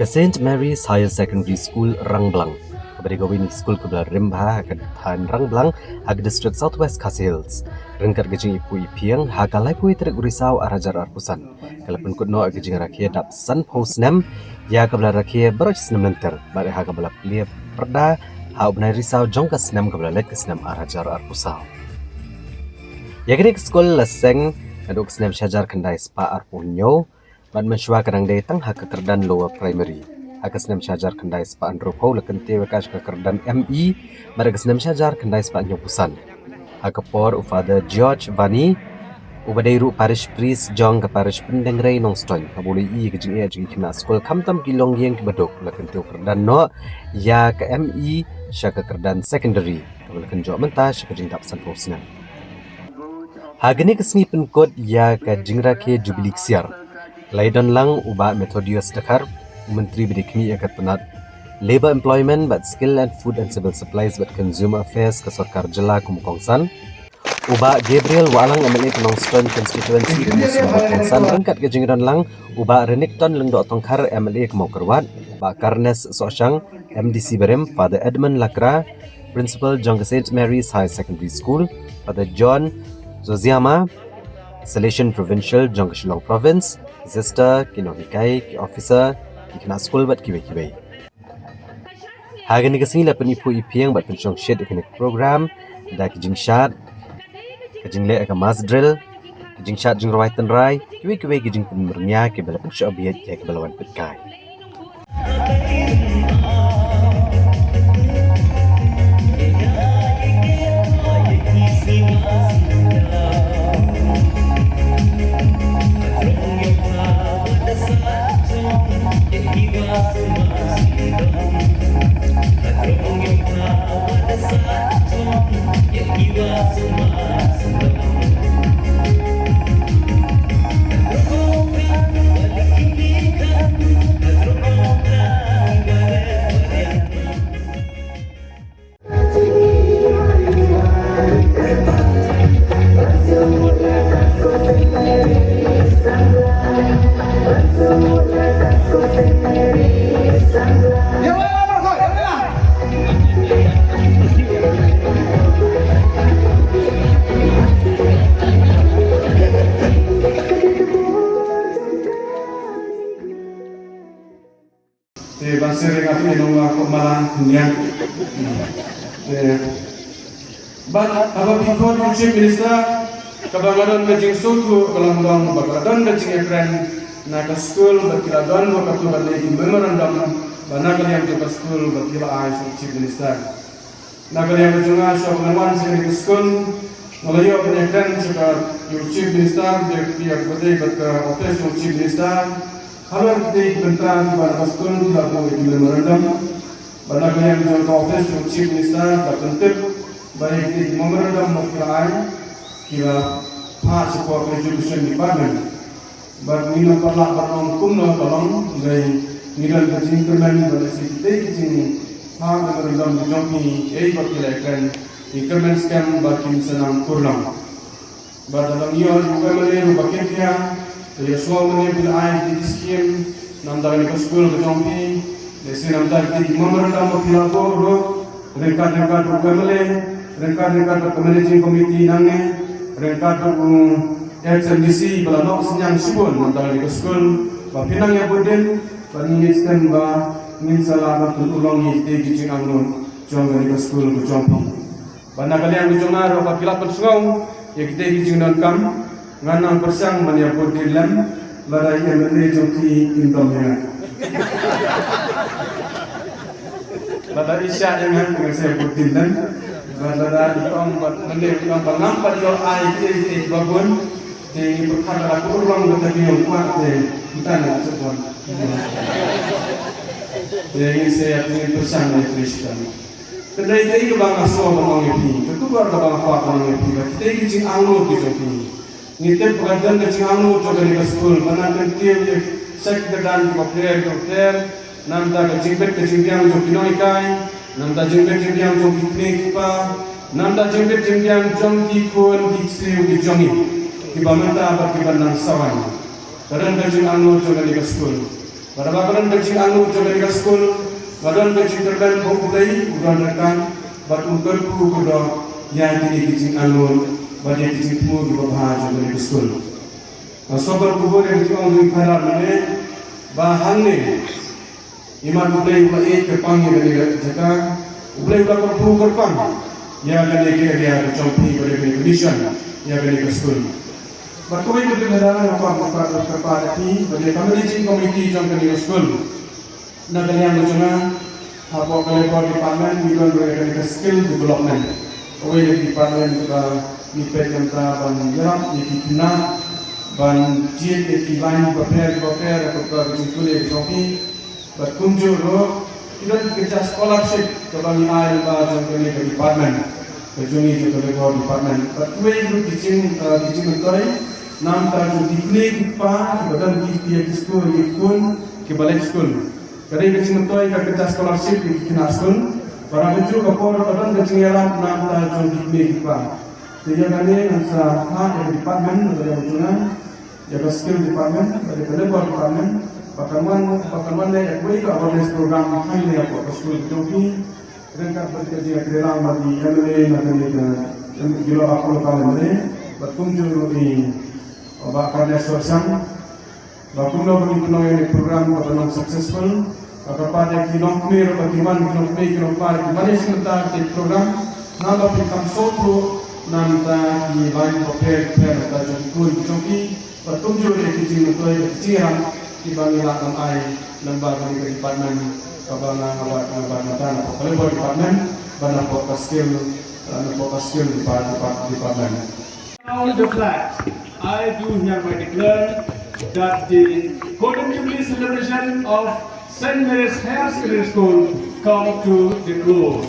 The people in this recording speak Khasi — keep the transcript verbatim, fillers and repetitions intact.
Saint Mary's Higher Secondary School Rangblang, kaba dei kawei na ki skul kaba la rim bha ha ka thaiñ Rangblang, ha ka district South West Khasi Hills, ryngkat ka jingiphuh iphieng ha ka laiphew tarik u Risaw ar hajar arphew san, ka la pynkut noh ïa ka jingrakhe dap sanphew snem ïa kaba la rakhe baroh shi snem lynter, bad ha kaba la plie pyrda ha u bnai Risaw jong ka snem kaba la leit, ka snem ar hajar arphew saw. Ïa kane ka skul la seng naduh ka snem shi hajar khyndai spah arphew hynñiew, bad mynshuwa ka dang dei tang ha ka kyrdan Lower Primary. Ha ka snem shi hajar khyndai spah hynriewphew la kyntiew ïa ka sha ka kyrdan M E, bad ha ka snem shi hajar khyndai spah hynñiewphew san, ha ka por u Father George Vani, uba dei ruh parish priest jong ka parish Pyndengrei Nongstoiñ, haba u la ïohi ïa ka jingeh jong ki khynnah skul khamtam ki longïing kiba duk, la kyntiew kyrdan noh ïa ka M E sha ka kyrdan secondary, kaba la kynjoh mynta sha ka jingdap sanphew snem. Ha kane ka sngi pynkut ïa ka jingrakhe Jubili Ksiar, la ïadon lang u Bah Methodius Dkhar, u Myntri ba dei khmih ïa ka tnat Labour, Employment bad Skill and Food and Civil Supplies bad Consumer Affairs ka Sorkar Jylla kum u kongsan, u Bah Gabriel Wahlang, M L A ka Nongstoiñ Constituency kum u sngewbha kongsan, ryngkat ka jingïadon lang u Bah Renikton Lyngdoh Tongkhar, M L A ka Mawkyrwat, Bah Carnes Sohshang, M D C barim, Father Edmund Lakra, Principal jong ka Saint Mary's Higher Secondary School, Father John Zoziama, Salesian Provincial jong ka Shillong Province, ki sister, ki nonghikai, ki officer, ki khynnah skul bad kiwei kiwei. Ha kane ka sngi la pyniphuh iphieng bad pynshongshit ïa kane ka program da ki jingshad, ka jingleh ka mass drill, ka jingshad jingrwai tynrai, kiwei kiwei ki jingpynmurnia kiba la pynshoh bieit ïa kiba la wan peit kai. Te ban sering aku ïa nong aku malang nian. Te ban haba phi khot u Chief Minister, kaba nga don ka jingsngewthuh ka long dong ba ka don ka jingïakren na ka skul, ba ki la don ba ka tu ban leh ki memorandum ba na ka liang jong ka skul ba ki la ai sha u Chief Minister. Na ka liang ka jong nga, shuwa ban wan sha kane ka skul, nga la ïoh ban ïakren sha ka, ïa u Chief Minister, ïa, ïa ka dei bad ka office jong u Chief Minister. Halor kitei ki bynta kiba na ka skul ki la buh ïa ki memorandum. Bad na ka liang jong ka office jong u Chief Minister ka pyntip ba ïa kitei ki memorandum ba ki la ai, ki la phah shapoh ka Education Department. Bad ngi nang pynlah ban ong kumno ka long, hynrei ngi don ka jingkyrmen ba lehse kitei ki jingphah memorandum ki jong phi, ei ba ki la ïakren, ngi kyrmen skhem ba kin sa nang urlong. Bad lada ngi ïoh ïa u M L A ruh ba khia khia, te ïa shuwa u M L A phi la ai ki skim, namar kane ka skul ka jong phi, lehse namar ki memorandum ba phi la buh ruh, ryngkat ryngkat bad u M L A, ryngkat ryngkat bad ka managing committee nangne, ryngkat bad u Ex M D C ba la noh synñiang shibun na bynta kane ka skul, ba phin nang ïa bud dien, ba ngin ïa sdang ba ngin sa lah ban pynurlong ïa kitei ki jingangnud jong kane ka skul ka jong phi. Bad na ka liang ka jong nga ruh ba phi la pynsngew ïa kitei ki jingdonkam, ngan nang pyrshang ban ïa bud dien lem, lada i M L A jong phi i dom ïa nga. Lada i shah ïa nga, nga sa ïa bud dien lem. Bad lada i ong bad mynne i ong ba ngam pat ïoh ai kiei kiei kiba bun, te ngi pyrkhat lada ka urlong kata ka ïong kwah te mynta nga la shu bun. Te ngin sa ïa, ngin pyrshang ïa trei shitom. Ka dei kaei kaba nga sngew ban ong ïa phi, katu ka kaba nga kwah ban ong ïa phi, ba kitei ki jingangnud ki jong phi. Ngi tip ba ka don ka jingangnud jong kane ka skul, ba nang kyntiew ïa ki sha ki kyrdan kiba pher kiba pher, namar ka jingbit ka jingbiang jong ki nonghikai, namar jingbit jingbiang jong ki kmie ki kpa, namar jingbit jingbiang jong ki khun ki ksiew ki jong ngi, kiba mynta bad kiba nang sa wan. Ka don ka jingangnud jong kane ka skul. Bad haba ka don ka jingangnud jong kane ka skul, ba don ka jingkyrmen ba U Blei u don ryngkat, bad u kyrkhu kyrdoh ïa kine ki jingangnud bad ïa ki jingthmu kiba bha jong kane ka skul. Nga sngewbha ban kyrpad ïa ka jingong jong i Phadar mynne ba hangne imat U Blei u la ïeit kyrpang ïa kane ka jaka, U Blei u la kyrkhu kyrpang ïa kane ka area ka jong phi bad ïa kane ka mission, ïa kane ka skul. Bad kawei ka jingkyrpad, nga kwah ban kyrpad ïa phi bad ïa ka managing committee jong kane ka skul. Na ka liang ka jong nga, hapoh ka Labour Department ngi don ruh ïa kane ka skill development. Kawei ka department kaba ngi peit mynta ban ïarap ïa ki khynnah ban jied ïa ki line bapher bapher, ïa ka jingpule ka jong ki. Bad kumjuh ruh ki don ki kynja scholarship kaba ngi ai lyngba jong kane ka department, ka jong ngi jong ka Labour Department. Bad kawei ruh ki jing, eh, ki jingmyntoi namar jong ki kmie ki kpa kiba don ki kti ki skul, ki khun kiba leit skul. Ka dei ka jingmyntoi ka kynja scholarship ïa ki khynnah skul. Bad ha kajuh ka por ka don ka jingïarap namar jong ki kmie ki kpa. Te ïa kane ngan sa phah ïa ka department, ïa ka jong nga, ïa ka skill department bad ïa ka labour department, ba kan wan, ba kan wan leh ïa kawei ka awareness program hangne hapoh ka skul ka jong ki. Ryngkat bad ka jingïatreilang bad i M L A na kane ka, em, Gilo Upper Local M L A, bad kumjuh ruh i Bah Karnesh Syrshang. Ba kumno ba ngin pynlong ïa kane ka program ba kan long successful. Ba kyrpad ïa ki longkmie ruh ba kin wan, ki longkmie ki longkpa ruh kin wan ïa shim bynta ïa kane ka program. Namar ba phin kham sngewthuh na bynta ki line bapher bapher na bynta jong ki khun ki jong ki. Bad kumjuh ruh ïa ki jingmyntoi, ïa ki jingïarap kiba ngi lah ban ai lyngba kane ka department kaba nga, nga wad, nga wad mynta, napoh ka Labour Department bad napoh ka Skill, eh, napoh ka Skill Depart-, Depart-, Department. On the flag, I do hereby declare that the Golden Jubilee celebration of Saint Mary's Higher Secondary School come to the close.